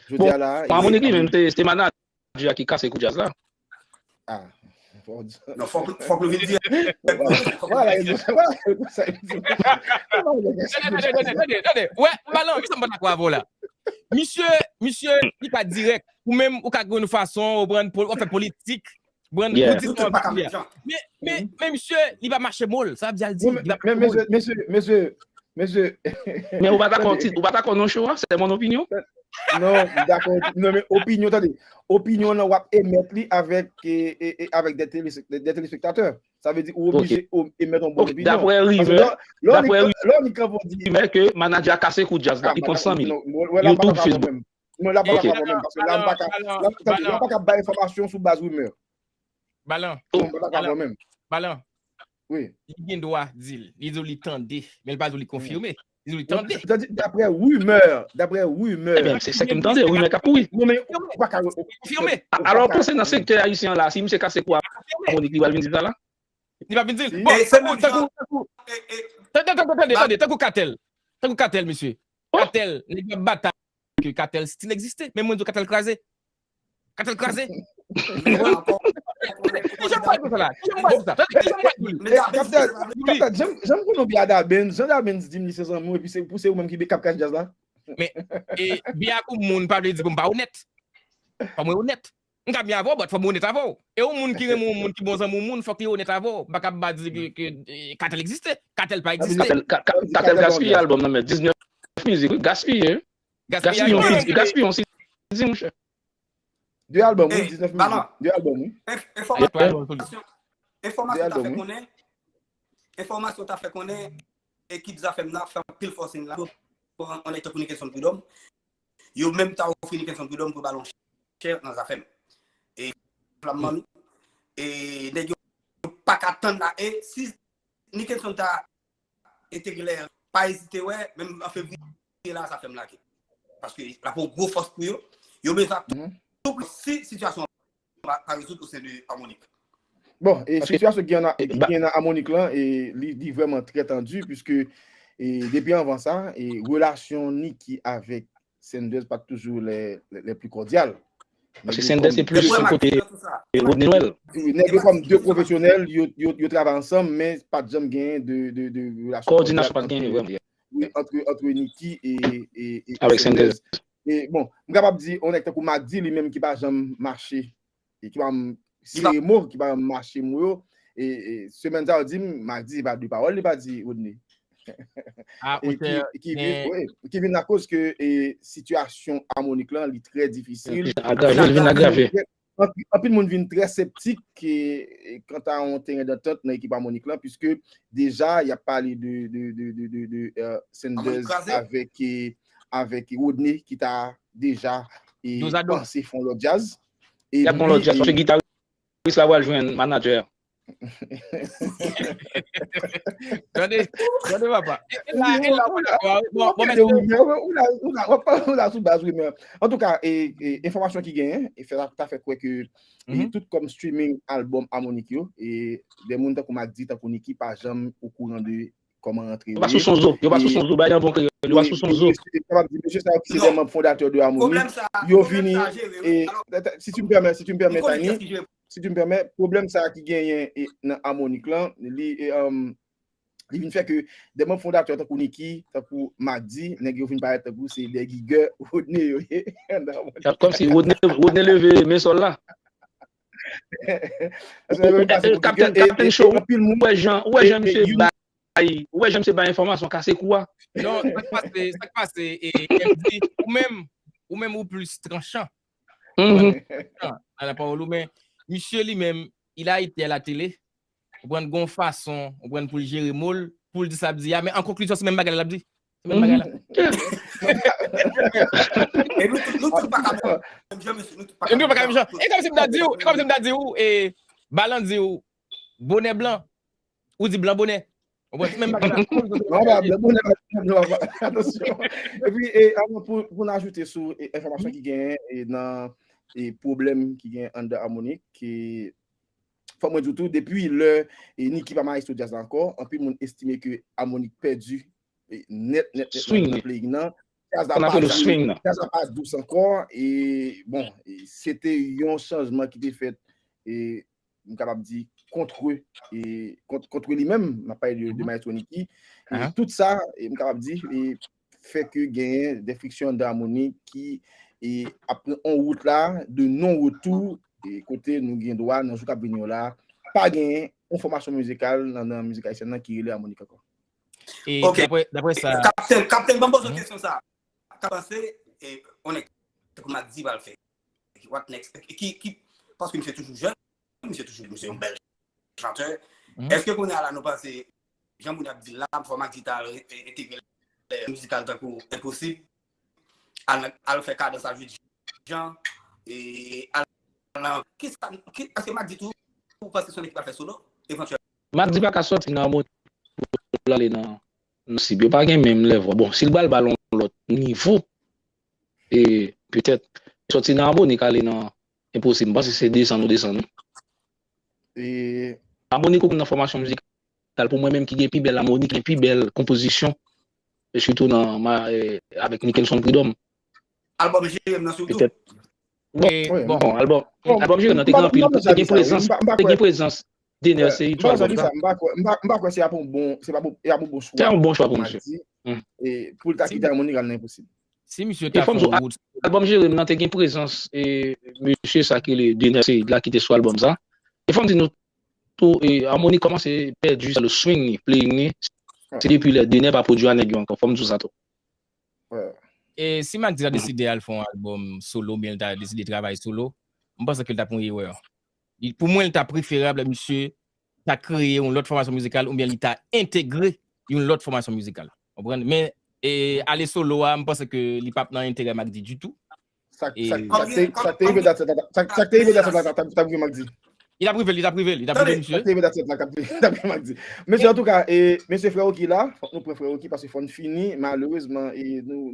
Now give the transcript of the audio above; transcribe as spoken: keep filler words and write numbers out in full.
Jodi a la, Amonik li menm, se manadjè a ki kase kou djaz la. Ah, non, fòk nou vin di. Voilà, tande, tande, tande, tande. Wè, Balan, mi sanm pa dakò avè w la. Misye, misye, li ka dirèk. Ou menm, ou ka gen yon fason, ou pran, ou fè politik. Ou di men, men, men misye, li pa mache mol. Sa vle di, li pa mache mol. Mesye, mesye, mesye. Men ou pa dakò tit, ou pa dakò non show a, c'est mon opinion. Non, dakò. Non, men opinyon, tande. Opinyon nan w ap emèt li avèk, e, e, e, avèk de telespektatè. Sa vle di ou oblije emèt yon bon opinyon. Dapre rimè, dapre rimè ke manadjè a kase kou djaz la, li pran san mil. YouTube, Facebook. Mwen la pa ka menm, paske la m pa ka bay enfòmasyon sou baz rimè. Balan. Mwen pa ka menm. Balan. Wi. Li gen dwa di l. Li di w li tande, men li pa di w li konfime. Li di w li tande. Dapre rimè, dapre rimè. Ebyen, se sa ki m tande, rimè k ap kouri. Non, men ou pa ka konfime. Alò, ou panse nan sektè ayisyen an la, si misye kase kou a Amonik, li pral vin di sa la? Li pa vin di l. Bon, tankou, tankou, tankou. Tande, tande, tande, tande, tankou Katèl. Tankou Katèl, mesye. Katèl, nèg yo ap batay ke Katèl still egziste. Men mwen di w Katèl kraze. Katèl kraze. Kijan m pral di sa la? Kijan m pral di sa? Tande, kijan m pral di sa? Katèl, Katèl, jan m konnen w byen a Dabens, jan Dabens di m li se zanmi w, epi se pou se ou menm ki k ap kase djaz la. Men, e, byen ak yon moun pa vle di pou m pa onèt. Fò mwen onèt. M ka byen avè w, but fò m onèt avè w. E yon moun ki renmen yon moun, ki bon zanmi yon moun, fòk li onèt avè w. M pa ka ba di ke, ke, e, Katèl egziste. Katèl pa egziste. Katèl, Katèl gaspiye albòm nan, men diznèf mizik, wi, gaspiye. Gaspiye yon CD, gaspiye yon CD, monchè. De albòm, wi, diznèf mizik. De albòm, wi. Enfòmasyon ta fè konnen, enfòmasyon ta fè konnen, ekip Zafèm nan ap fè anpil forcing la pou pran yon nèg tankou Nickenson Prud'homme. Yo menm ta ofri Nickenson Prud'homme pou ba l yon chè nan Zafèm. E flamman nou. E nèg yo pa ka tann la. E si Nickenson ta entegre lè, pa ezite wè, menm an fevriye la, Zafèm lage. Paske l ap yon gwo fòs pou yo. Yo bezwen ap tou si sitiyasyon an pa rezoud o sen de Amonik. Bon, e sitiyasyon ki gen nan Amonik lan, e li, li vrèman trè tandi, piske e depi anvan sa, e relasyon Nicky avèk Sanders pa t toujou lè, lè, lè pli kòdyal. Paske Sanders se plis sou kote Rodney Noël. Nèg yo kòm de pwofesyonèl, yo, yo, yo travay ansanm, men pa t janm genyen de, de, de relasyon kòdyal antre, antre Nicky e, e, e avèk Sanders. E bon, m kapab di, yon nèg tankou Mack D li menm ki pa janm mache e ki pa m sere mo, ki pa m mache mo yo. E, e semèn sa yo di m, Mack D se pa de pawòl li pa di Rodney. E ki, ki vin, wi, ki vin akoz ke e sitiyasyon Amonik lan li trè difisil. Li vin agrave, li vin agrave. Anpil, anpil moun vin trè septik e, e kanta yon teren dantant nan ekip Amonik lan, piske deja y ap pale de, de, de, de, de, de, e, Sanders avèk, e, avèk Rodney ki ta deja e panse fè yon lòt djaz. Y ap fè yon lòt djaz, paske gitaris la pral jwenn manadjè a. Tande, tande papa. E la, e la, bon, bon, bon, mesye. Ou la, ou la, ou la sou baz rimè. Antouka, e, e enfòmasyon ki genyen, e fè ta fè kwè ke e tout kòm streaming albòm Amonik yo, e de moun tankou Mack D, tankou Nicky pa janm okouran de kòman rantre yo ye. Yo pa sou son zo, yo pa sou son zo, bay nan bon kreyòl, yo pa sou son zo. Mesye sa yo ki se de manm fondatè de Amonik, yo vini, e, si tu me permets, si tu me permets, Tiny, si tu me permets, pwoblèm sa ki genyen e, nan Amonik lan, li, e, um, li vin fè ke de manm fondatè tankou Nicky, tankou Mack D, nèg yo vin parèt tankou se de gigè Rodney yo ye. Kòmsi Rodney, Rodney leve men sòl la. Kapten Show, ou wè jan, ou wè jan misye bay, ou wè jan misye bay enfòmasyon, kase kou a. Non, sa k pase, sa k pase, e, M D, ou menm, ou menm ou plis tranchan. Nan lapawòl ou, men misye li menm, il a été à la télé, ou konprann, gon fason, ou konprann, pou l jere mo l, pou l di sa l ap di a, men an konklizyon, se menm bagay la l ap di. Se menm bagay la. E nou tout, nou tout pa ka menm jan, mesye, nou tout pa ka menm jan. E kòmsi m ta di w, e kòmsi m ta di w, e, Balan di w, bonè blan, ou di blan bonè. Ou konprann, se menm bagay la. Non, pa blan bonè, pa blan, pa, atansyon. Epi, e, avan pou, pou n ajoute sou, e, enfòmasyon ki genyen, e, nan, e, pwoblèm ki genyen anndan Amonik, e, fò mwen di w tou, depi lè, e, Nicky pa maestro djaz la ankò, anpil moun estime ke Amonik pèdi, e, nèt, nèt, nèt, nèt nan playing nan. Jazz la pa dous, swing nan. Jazz la pa dous ankò. E bon, se te yon chanjman ki te fèt, e m kapab di, kontre, e kont, kontre li menm, m ap pale de, de Maestro Nicky. E tout sa, e m kapab di, e fè ke genyen de friksyon anndan Harmonik ki, e ap pran yon wout la de non retou, e kote nou gen dwa nan jou k ap vini yo la pa genyen yon fòmasyon mizikal nan, nan mizik ayisyèn nan ki rele Harmonik ankò. E dapre, dapre sa, Kaptenn, Kaptenn, ban m poze kesyon sa. Ka panse, e, on nèg tankou Mack D pral fè? What next? Ki, ki, paske misye toujou jèn, misye toujou, misye yon bèl chantè. Èske kounye a la nou panse, jan moun ap di l la, fò Mack D ta al entegre lè mizikal tankou Enposib, al, al fè kadans a Judi Jan, e al nan, ki sa, ki, èske Mack D tou, ou panse se yon nèg ki pral fè solo, evantyèlman? Mack D pa ka sòti nan Harmonik pou l ale nan, nan Sib. Yo pa gen menm lèvwa. Bon, si l pral ba l yon lòt nivo, e petèt sòti nan Harmonik ale nan Enposib. M panse se desann ou desann wi. Harmonik ou konn nan fòmasyon mizikal pou mwen menm ki gen pi bèl Harmonik, ki gen pi bèl konpozisyon, e sitou nan, avèk Nickelson Prud'homme. Albòm Jerem nan sitou. Bon, albòm, albòm Jerem nan te gen anpil, te gen prezans, te gen prezans Dener Ceïd sou albòm sa. M pa kwè se ap yon bon, se ap yon bon chwa. Se yon bon chwa pou misye. Pou l ta kite Harmonik al nan Enposib. Si misye ta fè yon wout. Albòm Jerem nan te gen prezans, e, mesye sa ki rele Dener Ceïd la ki te sou albòm sa. E fò m di nou tou, e, Harmonik kòmanse pèdi sa, le swing li, playing li. Se depi lè Dener pa pwodui a nèg yo ankò, fò m di w sa tou. E si Mack D ta deside al fè yon albòm solo, oubyen l ta deside travay solo, m panse ke l t ap yon erè. Pou mwen, li ta preferab misye ta kreye yon lòt fòmasyon mizikal oubyen li ta entegre yon lòt fòmasyon mizikal. Konprann? Men, e, ale solo a, m panse ke li p ap nan enterè Mack D ditou. Sa k te rive dat sèt la, sa k te rive dat sèt la, t ap rive Mack D. Li t ap rive, li t ap rive, li t ap rive, mesye. Sa k te rive dat sèt la, t ap rive Mack D. Mesye, antouka, e, mesye, frè Rocky la, fòk nou pran frè Rocky paske fò n fini, malerezman, e, nou,